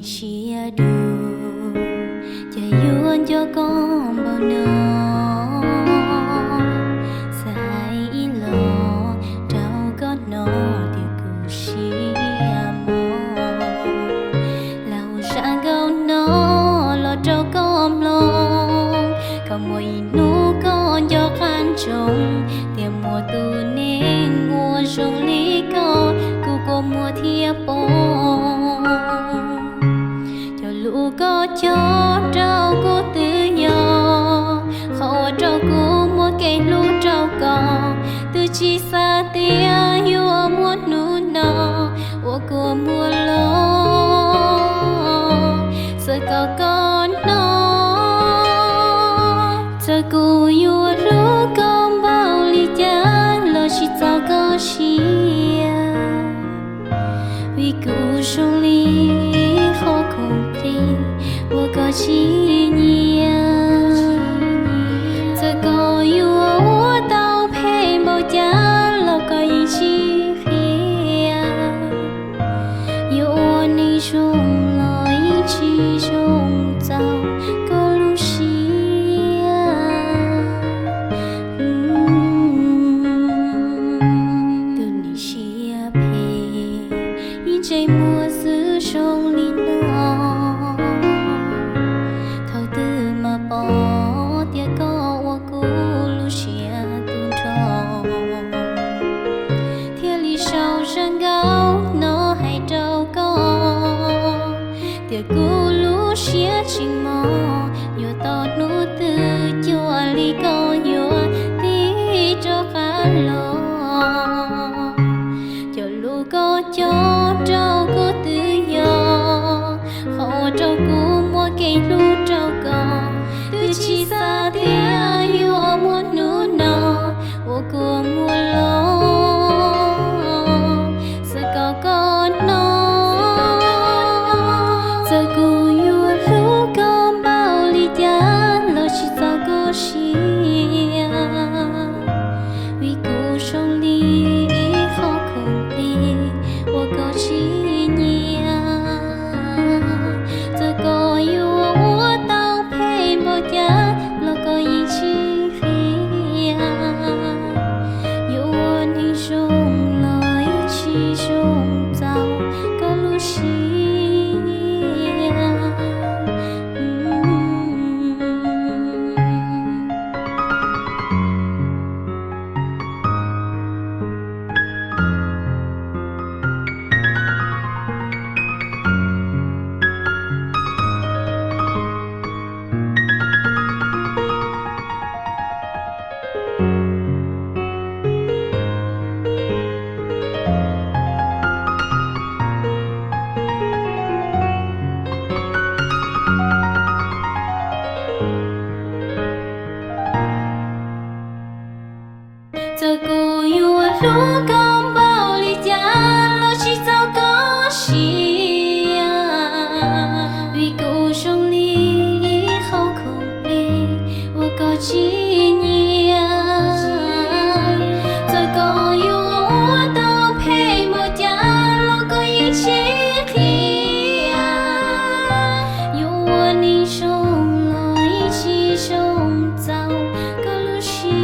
Siab dub, cas yuav nco koj npaum no, xav hais ib los rau koj hnov tias kuv siab mos. Lam hu zaj nkauj no los rau koj mloog, kom muaj ib hnub koj nco qab ntsoov tias muaj tus neeg uas zoo li koj, kuv kua muag thiaj poob. Cov lus koj cog rau kuv twb yog qhov ua rau kuv muaj kev hlub rau koj, twb tsis xav tias yuav muaj hnub no uas kua muag los. Txawm kom koj hnov, txawm kuv yuav hlub koj npaum li cas los tsis txaus koj siab, vim kuv zoo li qhov khoom plig uas koj tsis nyiam. Txawm koj yuav ua tau phem npaum cas los koj yeej tsis qhia. Yuav ua neeg zoo los yeej tsis zoo txaus koj lub siab. Tus neeg siab phem, ib ntsais muag xwb zoo li no. Thaum twg mas pom tias koj ua kuv lub siab tu nrho, thiaj li sau zaj nkauj no hais rau koj tias kuv lub siab tsis mos, yuav tau hnub twg cuag li koj yuav tig rov qab los. Cov lus koj cog rau kuv twb yog qhov ua rau kuv muaj kev hlub rau koj, twb tsis xav tias yuav muaj hnub no uas kua muag los. Txawm kom koj hnov, txawm kuv yuav hlub koj npaum li cas los tsis txaus koj siab, vim kuv zoo li qhov khoom plig uas koj tsis nyiam. Txawm koj yuav ua tau phem npaum cas los koj yeej tsis qhia. Yuav ua neeg zoo los yeej tsis zoo txaus koj lub siab. Txawm kuv yuav hlub koj npaum li cas los tsis txaus koj siab, vim kuv zoo li qhov khoom plig uas koj tsis nyiam. Txawm koj yuav ua tau phem npaum cas los koj yeej tsis qhia. Yuav ua neeg zoo los yeej tsis zoo txaus koj lub siab.